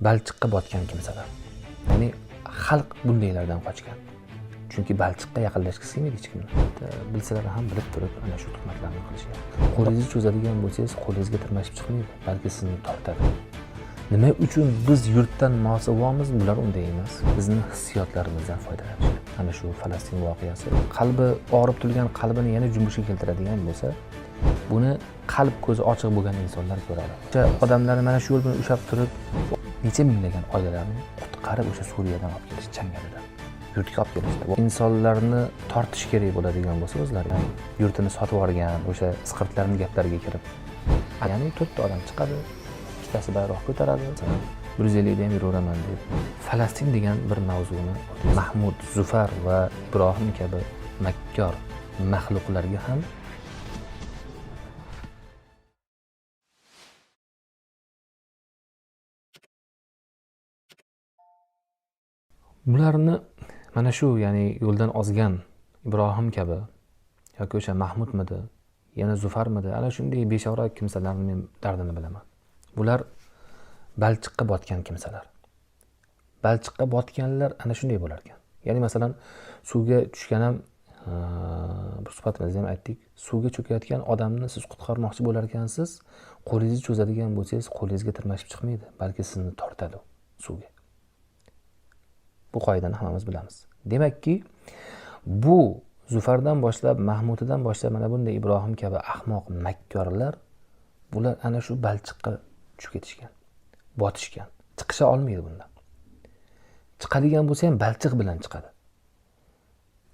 Balchiqqa botgan kimsalar. Ya'ni xalq bundaylardan qochgan. Chunki balchiqqa yaqinlashgisi kelmaydi hech kimni. Bilsalar ham bilib turib ana shu tuhmatlarni qilishyapti. Qo'lingizni cho'zadigan bo'lsangiz, qo'lingizga tirmashib chiqmaydi, balki sizni tortadi. Nima uchun biz yurtdan mosuvomiz, bular unday emas. Bizni hissiyotlarimizdan foydalanishyapti. Ana shu Falastin voqeasi qalbi og'rib turgan qalbini yana junbushga keltiradigan bo'lsa, buni qalb ko'zi ochiq bo'lgan insonlar ko'radi. O'sha odamlarni mana shu yo'l bilan ushlab turib, necha minglagan oilalarni qutqarib o'sha Suriyadan olib kelish changalidan yurtga olib kelishdi. Insonlarni tortish kerak bo'ladigan bo'lsa, o'zlari yurtini sotib yuborgan o'sha isqirtlarning gaplariga kirib, ya'ni 4 ta odam chiqadi, ikkitasi bayroq ko'taradi, 150 da ham yuraveraman deb. Falastin degan bir mavzuni Mahmud, Zufar va Ibrohim kabi makkor maxluqlarga ham bularni mana shu, ya'ni yo'ldan ozgan Ibrohim kabi yoki o'sha Mahmudmidi, yana Zufarmidi, ana shunday bechora kimsalarni men dardini bilaman. Bular balchiqqa botgan kimsalar. Balchiqqa botganlar ana shunday bo'lar ekan. Ya'ni masalan, suvga tushgan ham bir suhbatimizda ham aytdik, suvga cho'kayotgan odamni siz qutqarmoqchi bo'lar ekansiz, qo'lingizni cho'zadigan bo'lsangiz, qo'lingizga tirmashib chiqmaydi, balki sizni tortadi suvga. Bu qoidani hammamiz bilamiz. Demakki, bu Zufardan boshlab, Mahmudidan boshlab mana bunday Ibrohim kabi ahmoq makkorlar, bular ana shu balchiqqa tushib ketishgan, botishgan. Chiqisha olmaydi bundan. Chiqadigan bo'lsa ham balchiq bilan chiqadi.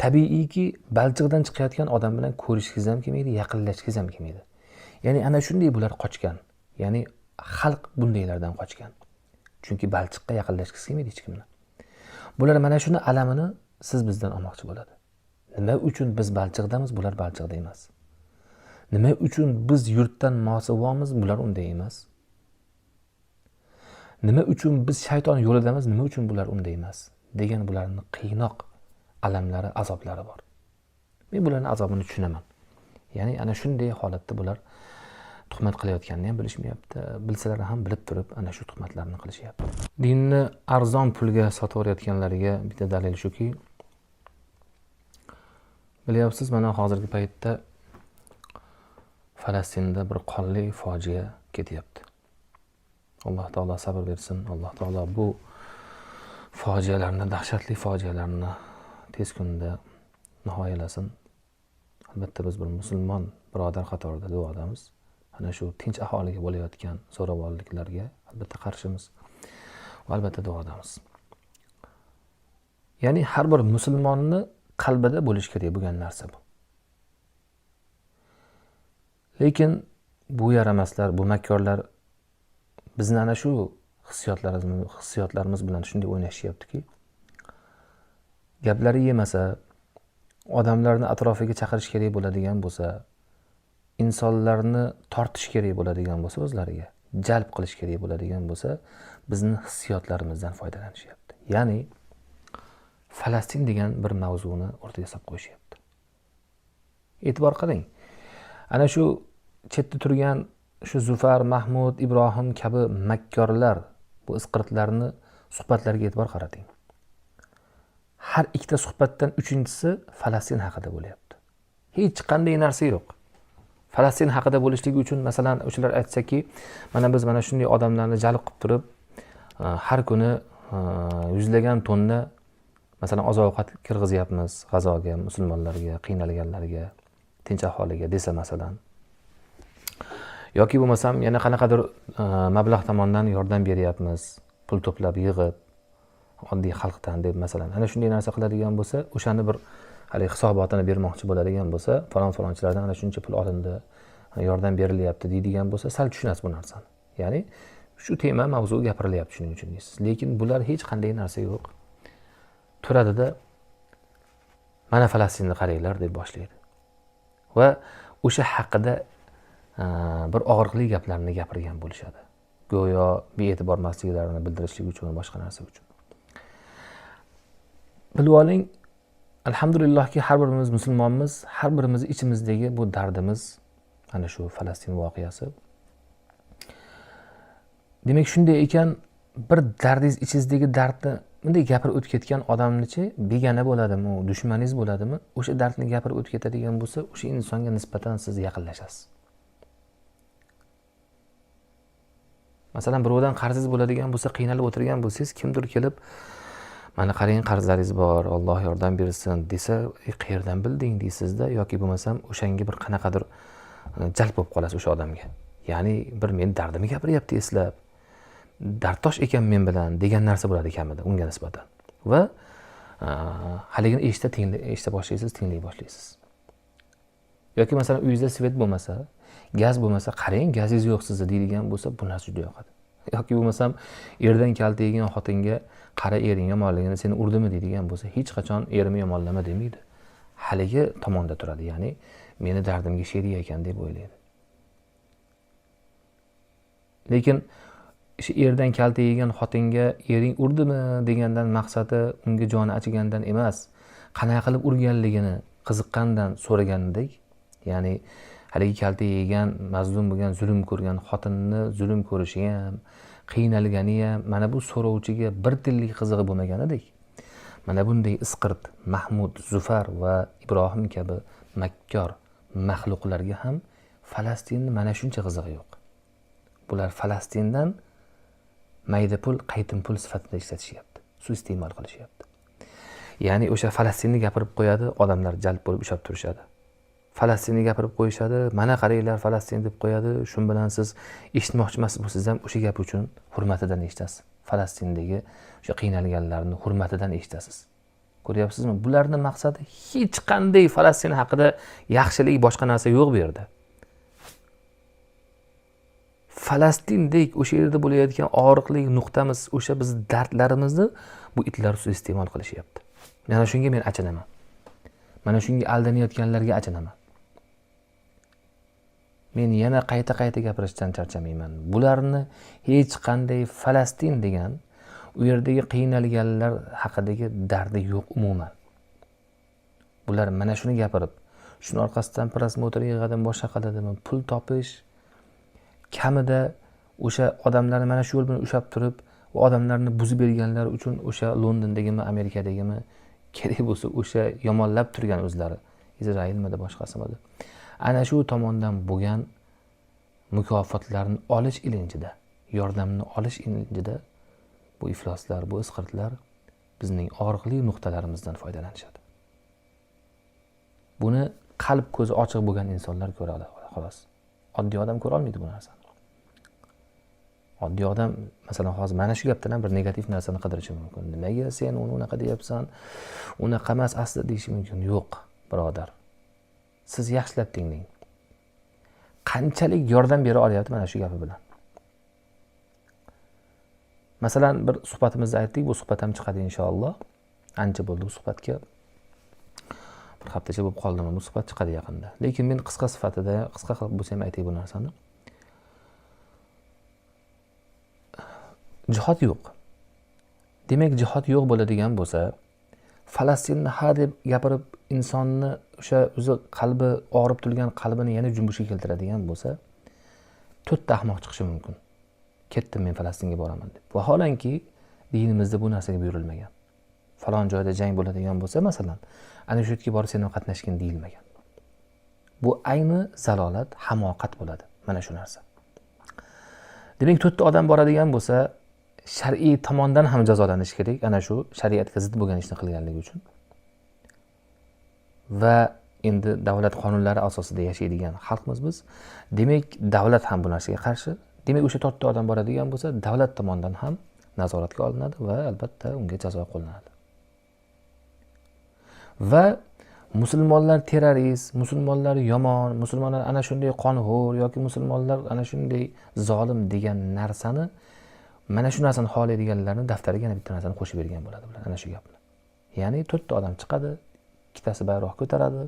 Tabiiyki, balchiqdan chiqayotgan odam bilan ko'rishgingiz ham kelmaydi, yaqinlashgingiz ham kelmaydi. Ya'ni ana shunday bular qochgan. Ya'ni xalq bundaylardan qochgan. Chunki balchiqqa yaqinlashgisi kelmaydi hech kimni. Bular mana shuni alamini siz bizdan olmoqchi bo'ladi. Nima uchun biz balchiqdamiz, bular balchiqda emas. Nima uchun biz yurtdan mosuvomiz, bular unday emas. Nima uchun biz shayton yo'lidamiz, nima uchun bular unday emas degan bularning qiynoq alamlari, azoblari bor. Men bularning azobini tushunaman. Ya'ni ana shunday holatda bular tuhmat qilayotganini ham bilishmayapti, bilsalar ham bilib turib ana shu tuhmatlarni qilishyapti. Dinni arzon pulga sotib yuborayotganlariga bitta dalil shuki, bilyapsiz, mana hozirgi paytda Falastinda bir qonli fojia ketyapti. Alloh taolo sabr bersin. Alloh taolo bu fojialarni, dahshatli fojialarni tez kunda nihoyalasin. Albatta biz bir musulmon birodar qatorida duodamiz. Ana shu tinch aholiga bo'layotgan zo'ravonliklarga albatta qarshimiz va albatta duodamiz. Ya'ni har bir musulmonni qalbida bo'lish kerak bo'lgan narsa bu. Lekin bu yaramaslar, bu makkorlar bizni ana shu hissiyotlarimiz bilan shunday o'ynashyaptiki, gaplari yemasa, odamlarni atrofiga chaqirish kerak bo'ladigan bo'lsa, insonlarni tortish kerak bo'ladigan bo'lsa, o'zlariga jalb qilish kerak bo'ladigan bo'lsa, bizni hissiyotlarimizdan foydalanishyapti. Ya'ni Falastin degan bir mavzuni o'rtaga solib qo'yishyapti. E'tibor qiling. Ana shu chetda turgan shu Zufar, Mahmud, Ibrohim kabi makkorlar, bu isqirtlarni suhbatlariga e'tibor qarating. Har ikkita suhbatdan uchinchisi Falastin haqida bo'lyapti. Hech qanday narsa yo'q. Falastin haqida bo'lishligi uchun, masalan, o'shalar aytsaki, mana biz mana shunday odamlarni jalb qilib turib, har kuni yuzlagan tonna masalan oziq-ovqat kirg'izyapmiz G'azoga, musulmonlarga, qiynalganlarga, tinch aholiga desa masalan. Yoki bo'lmasam yana qanaqadir mablag' tomondan yordam beryapmiz, pul to'plab yig'ib oddiy xalqdan deb masalan. Ana shunday narsa qiladigan bo'lsa, o'shani bir hali hisobotini bermoqchi bo'ladigan bo'lsa, falon falonchilardan ana shuncha pul olindi, yordam berilyapti deydigan bo'lsa, sal tushunasiz bu narsani. Ya'ni shu tema mavzu gapirilyapti shuning uchun deysiz. Lekin bular hech qanday narsa yo'q. Turadida mana Falastinni qaranglar deb boshlaydi. Va o'sha haqida bir og'riqli gaplarni gapirgan bo'lishadi. Go'yo bee'tibormasliklarini bildirishlik uchun, boshqa narsa uchun. Bilib oling, alhamdulillahki har birimiz musulmonmiz, har birimiz ichimizdagi bu dardimiz ana shu Falastin voqeasi. Demak, shunday ekan, Bir dardingiz, ichingizdagi dardni bunday gapirib o'tib ketgan odamnichi, begona bo'ladimi, u dushmaningiz bo'ladimi, o'sha dardni gapirib o'tib ketadigan bo'lsa, o'sha insonga nisbatan siz yaqinlashasiz. Masalan, birovdan qarzingiz bo'ladigan bo'lsa, qiynalib o'tirgan bo'lsangiz, kimdir kelib, mana qarang, qarzlaringiz bor, Alloh yordam bersin desa, qayerdan bilding deysizda, yoki bo'lmasam o'shanga bir qanaqadir jalb bo'lib qolasiz o'sha odamga. Ya'ni bir men dardimni gapiryapti eslab, darddosh ekan men bilan degan narsa bo'ladi kamida unga nisbatan. Va haligini eshita boshlaysiz, tinglay boshlaysiz. Yoki masalan uyingizda svet bo'lmasa, gaz bo'lmasa, qarang, gazingiz yo'q sizda deydigan bo'lsa, bu narsa juda yoqadi. Yoki bo'lmasam erdan kalta yegan xotinga qara ering yomonligini seni urdimi deydigan bo'lsa, hech qachon erimni yomonlama demaydi. Haligi tomonda turadi, ya'ni meni dardimga sherik ekan deb o'ylaydi. Lekin o'sha erdan kalta yegan xotinga ering urdimi degandan maqsadi unga joni achigandan emas, qanaqa qilib urganligini qiziqqandan so'ragandek, ya'ni haligi kalta yegan, mazlum bo'lgan, zulm ko'rgan xotinni zulm ko'rishi ham, qiynalgani ham mana bu so'rovchiga bir tillik qizig'i bo'lmaganidek, mana bunday Isqirt, Mahmud, Zufar va Ibrohim kabi makkor maxluqlarga ham Falastinni mana shuncha qizig'i yo'q. Bular Falastindan mayda pul, qaytim pul sifatida ishlatishyapti, suiiste'mol qilishyapti. Ya'ni o'sha Falastinni gapirib qo'yadi, odamlar jalb bo'lib ushlab turishadi. Falastinni gapirib qo'yishadi, mana qaranglar Falastin deb qo'yadi. Shun bilan siz eshitmoqchi emas bo'lsangiz ham o'sha gap uchun hurmatidan eshitasiz. Falastindagi o'sha qiynalganlarni hurmatidan eshitasiz. Ko'ryapsizmi? Bularning maqsadi hech qanday Falastin haqida yaxshilik, boshqa narsa yo'q bu yerda. Falastindek o'sha yerda bo'layotgan og'riqli nuqtamiz, o'sha biz dardlarimizni bu itlar suiiste'mol qilishyapti. Mana shunga men achinaman. Mana shunga aldanayotganlarga achinaman. Men yana qayta-qayta gapirishdan charchamayman. Bularni hech qanday Falastin degan u yerdagi qiynalganlar haqidagi dardi yo'q umuman. Bular mana shuni gapirib, shuni orqasidan prosmotr yig'adimi, boshqa qiladimi, pul topish, kamida o'sha odamlarni mana shu yo'l bilan ushlab turib, u odamlarni buzib berganlar uchun o'sha Londondagimi, Amerikadagimi, kerak bo'lsa o'sha yomonlab turgan o'zlari, Izrailmidi, boshqasimidi. Ana shu tomondan bo'lgan mukofotlarni olish ilinjida, yordamni olish ilinjida bu ifloslar, bu isqirtlar bizning og'riqli nuqtalarimizdan foydalanishadi. Buni qalb ko'zi ochiq bo'lgan insonlar ko'ra oladi, xolos. Oddiy odam ko'ra olmaydi bu narsani. Oddiy odam, masalan, hozir mana shu gapdan ham bir negativ narsani qidirishi mumkin. Nimaga sen uni unaqa deyapsan? Unaqa emas aslida deyishi mumkin. Yo'q, birodar. Siz yaxshilab tinglang. Qanchalik yordam bera olyapti mana shu gapi bilan? Masalan, bir suhbatimizda aytdik, bu suhbat ham chiqadi inshaalloh. Ancha bo'ldi bu suhbatga. Bir haftacha bo'lib qoldimi, bu suhbat chiqadi yaqinda. Lekin men qisqa sifatida, qisqa qilib bo'lsa ham aytay bu narsani. Jihod yo'q. Demak, jihod yo'q bo'ladigan bo'lsa, Falastinni ha deb gapirib insonni o'sha o'zi qalbi og'rib turgan qalbini yana junbushga keltiradigan bo'lsa, to'rtta ahmoq chiqishi mumkin. Ketdim men Falastinga boraman deb. Vaholanki dinimizda bu narsaga buyurilmagan. Falon joyda jang bo'ladigan bo'lsa, masalan, ana shu yerga borib sen ham qatnashgin deyilmagan. Bu ayni zalolat, hamoqat bo'ladi mana shu narsa. Demak, to'rtta odam boradigan bo'lsa, shar'iy tomondan ham jazolanish kerak, ana shu shariatga zid bo'lgan ishni qilganligi uchun. Va endi davlat qonunlari asosida yashaydigan xalqmiz biz. Demak, davlat ham bu narsaga qarshi. Demak, o'sha to'rtta odam boradigan bo'lsa, davlat tomonidan ham nazoratga olinadi va albatta unga jazo qo'llanadi. Va musulmonlar terrorist, musulmonlar yomon, musulmonlar ana shunday qonxo'r yoki musulmonlar ana shunday zolim degan narsani, mana shu narsani xohlaydiganlarni daftariga yana bitta narsani qo'shib bergan bo'ladi bular, ana shu gapni. Ya'ni to'rtta odam chiqadi, ikkitasi bayroq ko'taradi,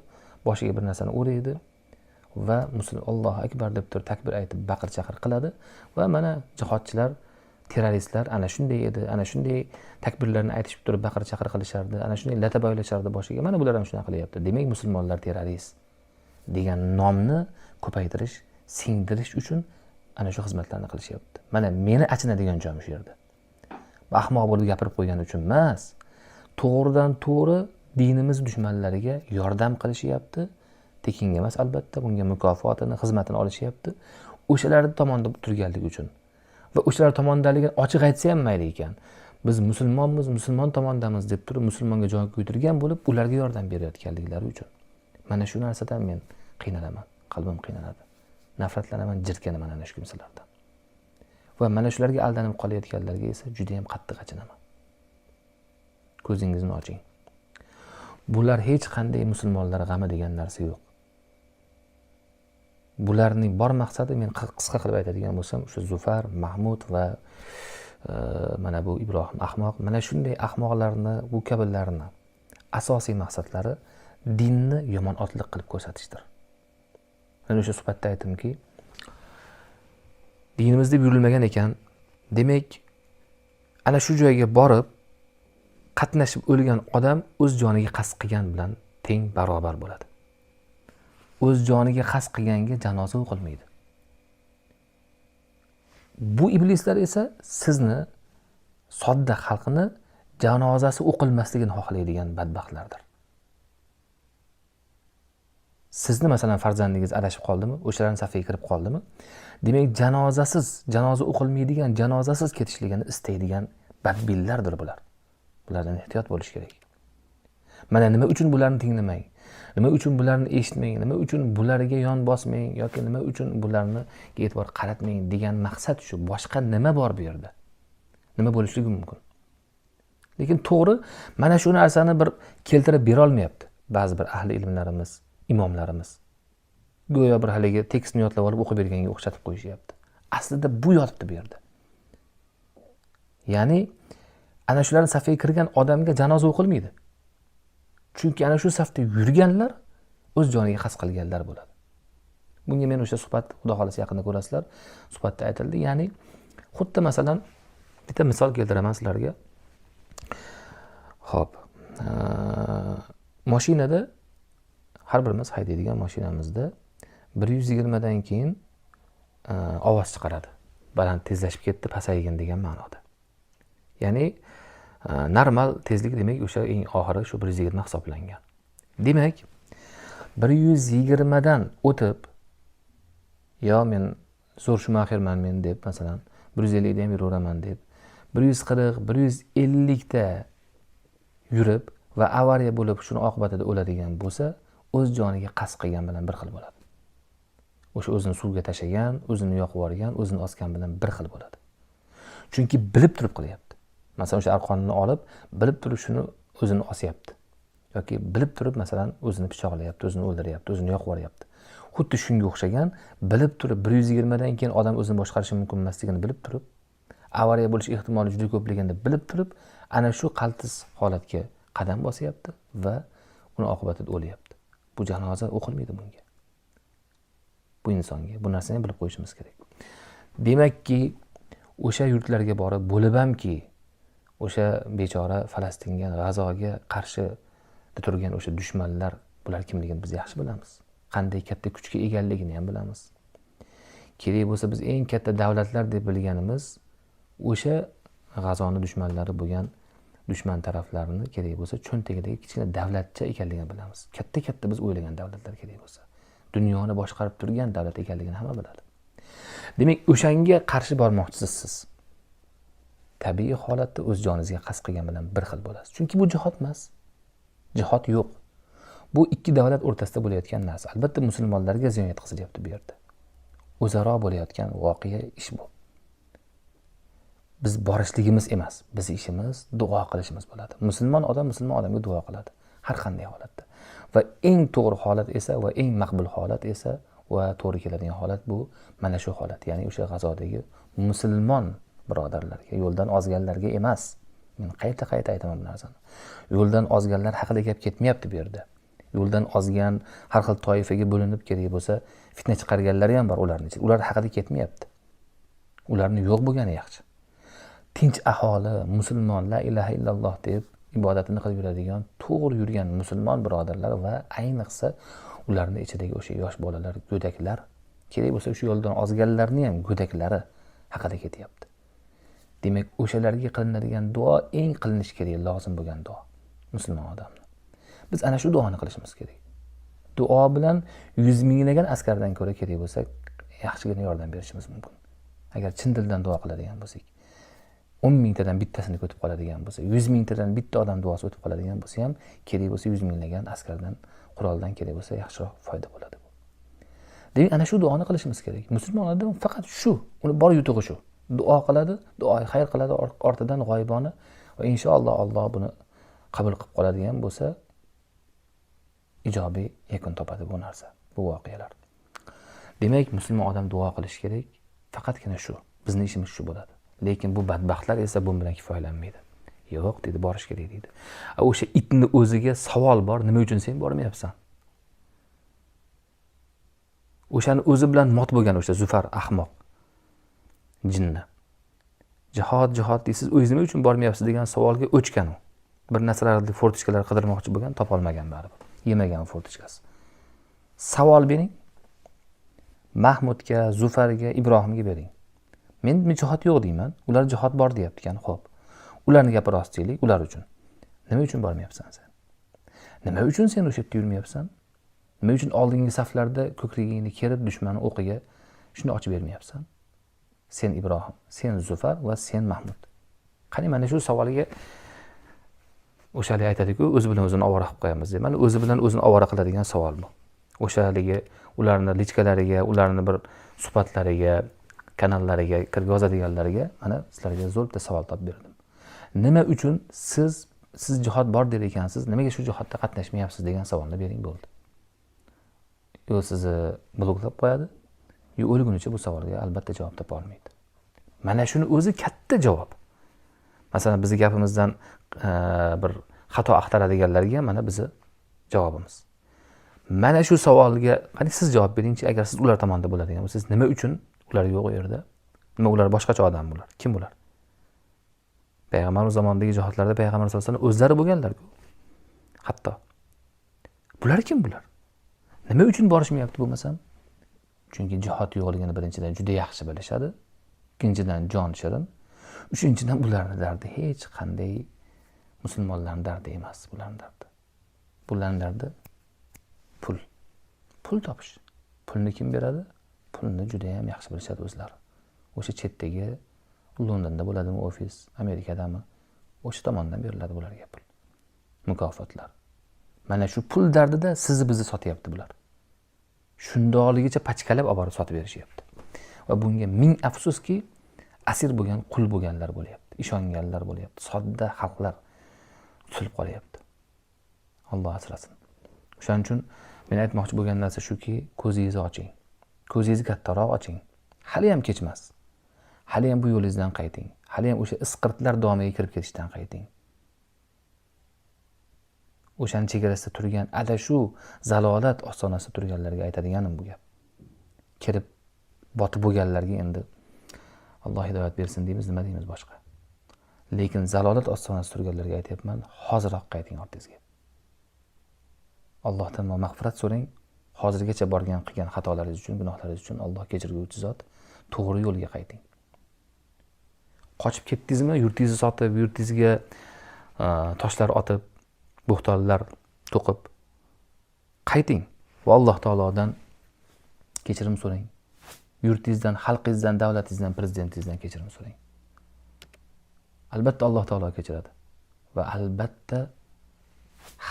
boshiga bir narsani o'raydi va Allohu akbar deb turib takbir aytib baqir-chaqir qiladi va mana jihodchilar, terroristlar ana shunday edi, ana shunday takbirlarni aytishib turib baqir-chaqir qilishardi, ana shunday lata boylashardi boshiga, mana bular ham shunaqa qilyapti. Demak, musulmonlar terrorist degan nomni ko'paytirish, singdirish uchun ana shu xizmatlarni qilishyapti. Mana meni achinadigan joyim shu yerda. va ahmoq bo'lib gapirib qo'ygani uchun emas, to'g'ridan to'g'ri dinimiz dushmanlariga yordam qilishyapti. Tekinga emas albatta, bunga mukofotini, xizmatini olishyapti. O'shalar tomonda turganligi uchun va o'shalar tomondaligini ochiq aytsa ham mayli ekan. Biz musulmonmiz, musulmon tomondamiz deb turib musulmonga jon kuydirgan bo'lib, ularga yordam berayotganliklari uchun. Mana shu narsadan men qiynalaman, qalbim qiynaladi. Nafratlanaman, jirkanaman ana shu kimsalardan. Va mana shularga aldanib qolayotganlarga esa juda ham qattiq achinaman. Ko'zingizni oching. Bular hech qanday musulmonlar g'ami degan narsa yo'q. Bularning bor maqsadi, men qisqa qilib aytadigan bo'lsam, o'sha Zufar, Mahmud va mana bu Ibrohim ahmoq, mana shunday ahmoqlarni, bu kabilarni asosiy maqsadlari dinni yomon otliq qilib ko'rsatishdir. Men o'sha suhbatda aytdimki, dinimizda buyurilmagan ekan, demak, ana shu joyga borib qatnashib o'lgan odam o'z joniga qasd qilgan bilan teng barobar bo'ladi. O'z joniga qasd qilganga janoza o'qilmaydi. Bu iblislar esa sizni, sodda xalqni janozasi o'qilmasligini xohlaydigan badbaxtlardir. Sizni masalan farzandingiz adashib qoldimi, o'shalarning safiga kirib qoldimi? Demak, janozasiz, janoza o'qilmaydigan, janozasiz ketishligini istaydigan badbillardir bular. Bulardan ehtiyot bo'lish kerak. Mana nima uchun bularni tinglamang, nima uchun bularni eshitmang, nima uchun bularga yon bosmang yoki nima uchun bularni e'tibor qaratmang degan maqsad shu. Boshqa nima bor bu yerda? Nima bo'lishligi mumkin? Lekin to'g'ri mana shu narsani bir keltirib bera olmayapti ba'zi bir ahli ilmlarimiz, imomlarimiz. Go'yo bir haligi tekstni yodlab olib o'qib berganga o'xshatib qo'yishyapti. Aslida bu yotibdi bu yerda. Ya'ni ana shularning safiga kirgan odamga janoza o'qilmaydi. Chunki ana shu safda yurganlar o'z joniga qasd qilganlar bo'ladi. Bunga men o'sha suhbat, Xudo xolasa yaqinda ko'rasizlar, suhbatda aytildi. Ya'ni xuddi masalan bitta misol keltiraman sizlarga. Xo'p, mashinada har birimiz haydaydigan mashinamizda 120 dan keyin ovoz chiqaradi. Baland tezlashib ketdi, pasaygin degan ma'noda. Ya'ni normal tezlik demak o'sha eng oxiri shu 120 hisoblangan. Demak, 120 dan o'tib, yo men zo'r Shumaxerman men deb masalan 150 da ham yuraveraman deb 140, 150 ta yurib va avariya bo'lib shuni oqibatida o'ladigan bo'lsa, o'z joniga qasd qilgan bilan bir xil bo'ladi. O'sha o'zini suvga tashlagan, o'zini yoqib yuborgan, o'zini osgan bilan bir xil bo'ladi. Chunki bilib turib qilyapti. Masalan, o'sha arqonni olib, bilib turib shuni o'zini osyapti. Yoki bilib turib masalan o'zini pichoqlayapti, o'zini o'ldiryapti, o'zini yoqib yuboryapti. Xuddi shunga o'xshagan, bilib turib 120 dan keyin odam o'zini boshqarishi mumkin emasligini bilib turib, avariya bo'lish ehtimoli juda ko'pligini bilib turib, ana shu qaltis holatga qadam bosyapti va uni oqibatida o'lyapti. Bu janoza o'qilmaydi bunga. Bu insonga bu narsani bilib qo'yishimiz kerak. Demakki, o'sha yurtlarga borib bo'lib hamki, o'sha bechora Falastinga, G'azoga qarshi turgan o'sha dushmanlar, bular kimligini biz yaxshi bilamiz. Qanday katta kuchga egaligini ham bilamiz. Kerak bo'lsa biz eng katta davlatlar deb bilganimiz o'sha G'azoni dushmanlari bo'lgan dushman taraflarini kerak bo'lsa cho'ntagidagi kichkina davlatcha ekanligini bilamiz. Katta-katta biz o'ylagan davlatlar kerak bo'lsa, dunyoni boshqarib turgan davlat ekanligini hamma biladi. Demak, o'shanga qarshi bormoqchisiz siz. Tabiiy holatda o'z joningizga qasd qilgan bilan bir xil bo'lasiz. Chunki bu jihod emas. Jihod yo'q. Bu ikki davlat o'rtasida bo'layotgan narsa. Albatta musulmonlarga ziyon yetkazilyapti bu yerda. O'zaro bo'layotgan voqea ish bu. Biz borishligimiz emas, biz ishimiz duo qilishimiz bo'ladi. Musulmon odam musulmon odamga duo qiladi har qanday holatda. Va eng to'g'ri holat esa va eng maqbul holat esa va to'g'ri keladigan holat bu mana shu holat. Ya'ni o'sha G'azodagi musulmon birodarlarga, yo'ldan ozganlarga emas. Men qayta-qayta aytaman bu narsani. Yo'ldan ozganlar haqida gap ketmayapti bu yerda. Yo'ldan ozgan, har xil toifaga bo'linib kerak bo'lsa, fitna chiqarganlari ham bor ularning ichida. Ular haqida ketmayapti. Ularni yo'q bo'lgani yaxshi. Tinch aholi, musulmon, la ilaha illalloh deb ibodatini qilib yuradigan, to'g'ri yurgan musulmon birodarlar va ayniqsa ularning ichidagi o'sha yosh bolalar, go'daklar, kerak bo'lsa o'sha yo'ldan ozganlarning ham go'daklari haqida ketyapti. Demak, o'shalarga qilinadigan duo eng qilinishi kerak, lozim bo'lgan duo musulmon odamni. Biz ana shu duoni qilishimiz kerak. Duo bilan 100 minglagan askardan ko'ra kerak bo'lsa, yaxshigina yordam berishimiz mumkin. Agar chin dildan duo qiladigan bo'lsak, 10 mingtadan bittasini o'tib qoladigan bo'lsa, 100 mingtadan bitta odam duosi o'tib qoladigan bo'lsa ham, kerak bo'lsa 100 minglagan askardan, quroldan kerak bo'lsa yaxshiroq foyda bo'ladi bu. Demak, ana shu duoni qilishimiz kerak. Musulmon odam faqat shu, uni bor yutug'i shu. Duo qiladi, duo xayr qiladi ortidan g'oyibona va inshaalloh Alloh buni qabul qilib qoladigan bo'lsa, ijobiy yakun topadi bu narsa, bu voqealar. Demak, musulmon odam duo qilish kerak, faqatgina shu. Bizning ishimiz shu bo'ladi. Lekin bu badbaxtlar esa bu bilan kifoyalanmaydi. Yo'q, deydi, borish kerak deydi. O'sha itni o'ziga savol bor, nima uchun sen bormayapsan? O'shani o'zi bilan mot bo'lgan o'sha Zufar ahmoq jinni. Jihod, jihod deysiz, o'zingiz nima uchun bormayapsiz degan savolga o'chgan u. Bir narsalarni, fortichkalar qidirmoqchi bo'lgan, topolmagan baribir. Yemagan fortichkasi. Savol bering. Mahmudga, Zufarga, Ibrohimga bering. Men jihod yo'q deyman, ular jihod bor deyapti ekan, xo'p. Ularni gapi rost deylik, ular uchun. Nima uchun bormayapsan sen? Nima uchun sen o'sha yerda yurmayapsan? Nima uchun oldingi saflarda ko'kragingni kerib dushmanni o'qiga shuni ochib bermayapsan? Sen Ibrohim, sen Zufar va sen Mahmud. Qani mana shu savolga o'shalik aytadi-ku, o'zi bilan o'zini ovora qilib qo'yamiz deb. Mana o'zi bilan o'zini ovora qiladigan savol bu. O'sha haligi ularni lichkalariga, ularni bir suhbatlariga, kanallariga kirib yozadiganlarga mana sizlarga zo'r bitta savol topib berdim. Nima uchun siz jihod bor der ekansiz, nimaga shu jihodda qatnashmayapsiz degan savolni bering bo'ldi. Yo sizni bloklab qo'yadi, yo o'lgunicha bu savolga albatta javob topa olmaydi. Mana shuni o'zi katta javob. Masalan, bizni gapimizdan bir xato axtaradiganlarga mana bizni javobimiz. Mana shu savolga qani siz javob beringchi, agar siz ular tomonda bo'ladigan bo'lsangiz, nima uchun ular yo'q u yerda? Nima ular boshqacha odam bular? Kim bular? Payg'ambar zamonidagi jihodlarda payg'ambar sollallohu alayhi vasallam o'zlari bo'lganlar-ku. Hatto. Bular kim bular? Nima uchun borishmayapti bo'lmasam? Chunki jihod yo'qligini birinchidan juda yaxshi bilishadi. Ikkinchidan jon shirin. Uchinchidan ularning dardi hech qanday musulmonlarning dardi emas, bularning dardi. Bularning dardi pul. Pul topish. Pulni kim beradi? Pulni juda ham yaxshi bilishadi o'zlari. O'sha chetdagi Londonda bo'ladimi ofis, Amerikadami? O'sha tomondan beriladi bularga pul. Mukofotlar. Mana shu pul dardida sizni bizni sotyapti bular. Shundoqligicha pachkalab olib borib sotib berishyapti. Va bunga ming afsuski asir bo'lgan, qul bo'lganlar bo'lyapti, ishonganlar bo'lyapti, sodda xalqlar tutilib qolyapti. Alloh asrasin. O'shaning uchun men aytmoqchi bo'lgan narsa shuki, ko'zingizni oching. Ko'zingizni kattaroq oching. Hali ham kechmas. Hali ham bu yo'lingizdan qayting. Hali ham o'sha isqirtlar domiga kirib ketishdan qayting. O'shani chegarasida turgan, ada shu zalolat ostonasida turganlarga aytadiganim bu gap. Kirib botib bo'lganlarga endi Alloh hidoyat bersin deymiz, nima deymiz boshqa. Lekin zalolat ostonasida turganlarga aytyapman, hoziroq qayting ortingizga. Allohdan mag'firat so'rang. Hozirgacha borgan qilgan xatolaringiz uchun, gunohlaringiz uchun Alloh kechirguvchi zot. To'g'ri yo'lga qayting. Qochib ketdingizmi, yurtingizni sotib, yurtingizga toshlar otib, bo'xtonlar to'qib qayting va Alloh taolodan kechirim so'rang. Yurtingizdan, xalqingizdan, davlatingizdan, prezidentingizdan kechirim so'rang. Albatta Alloh taolo kechiradi va albatta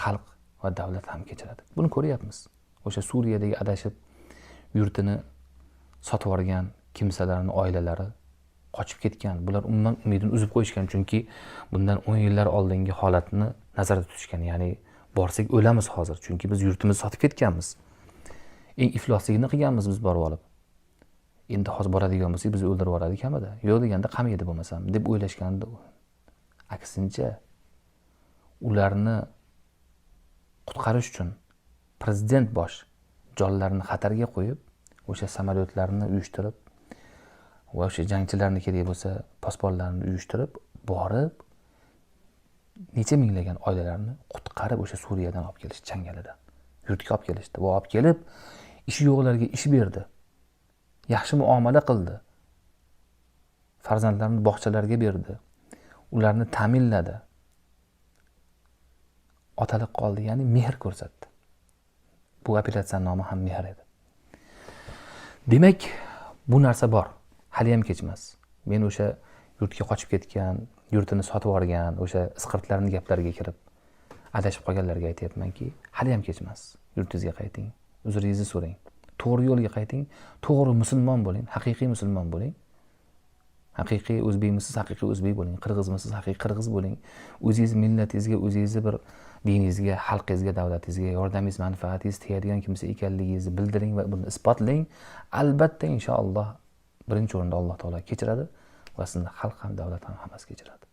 xalq va davlat ham kechiradi. Buni ko'ryapmiz. O'sha Suriyadagi adashib yurtini sotib yuborgan kimsalarning oilalari qochib ketgan. Bular umuman umidini uzib qo'yishgan, chunki bundan 10 yillar oldingi holatni nazarda tutishgan. Ya'ni borsak o'lamiz hozir, chunki biz yurtimizni sotib ketganmiz. Eng iflosligini qilganmiz biz borib olib. Endi hozir boradigan bo'lsak bizni o'ldirib yuboradi kamida. Yo'q deganda qamaydi bo'lmasam deb o'ylashganda, aksincha ularni qutqarish uchun prezident bosh jonlarini xatarga qo'yib, o'sha samolyotlarni uyushtirib va o'sha jangchilarni kerak bo'lsa posbonlarni uyushtirib borib necha minglagan oilalarni qutqarib o'sha Suriyadan olib kelishdi, changalidan yurtga olib kelishdi va olib kelib ishi yo'qlarga ish berdi, yaxshi muomala qildi. Farzandlarini bog'chalarga berdi. Ularni ta'minladi. Otalik qoldi, ya'ni mehr ko'rsatdi. Bu operatsiyaning nomi ham mehr edi. Demak, bu narsa bor. Hali ham kechmas. Men o'sha yurtga qochib ketgan, yurtini sotib yuborgan, o'sha isqirtlarning gaplariga kirib adashib qolganlarga aytyapmanki, hali ham kechmas. Yurtingizga qayting, uzringizni so'rang. To'g'ri yo'lga qayting, to'g'ri musulmon bo'ling, haqiqiy musulmon bo'ling. Haqiqiy o'zbekmisiz, haqiqiy o'zbek bo'ling, qirg'izmisiz, haqiqiy qirg'iz bo'ling. O'zingiz millatingizga, o'zingizni bir diningizga, xalqingizga, davlatingizga yordamingiz, manfaatingiz tegadigan kimsa ekanligingizni bildiring va buni isbotlang. Albatta inshaalloh birinchi o'rinda Alloh taolo kechiradi va sizni xalq ham, davlat ham hammasi kechiradi.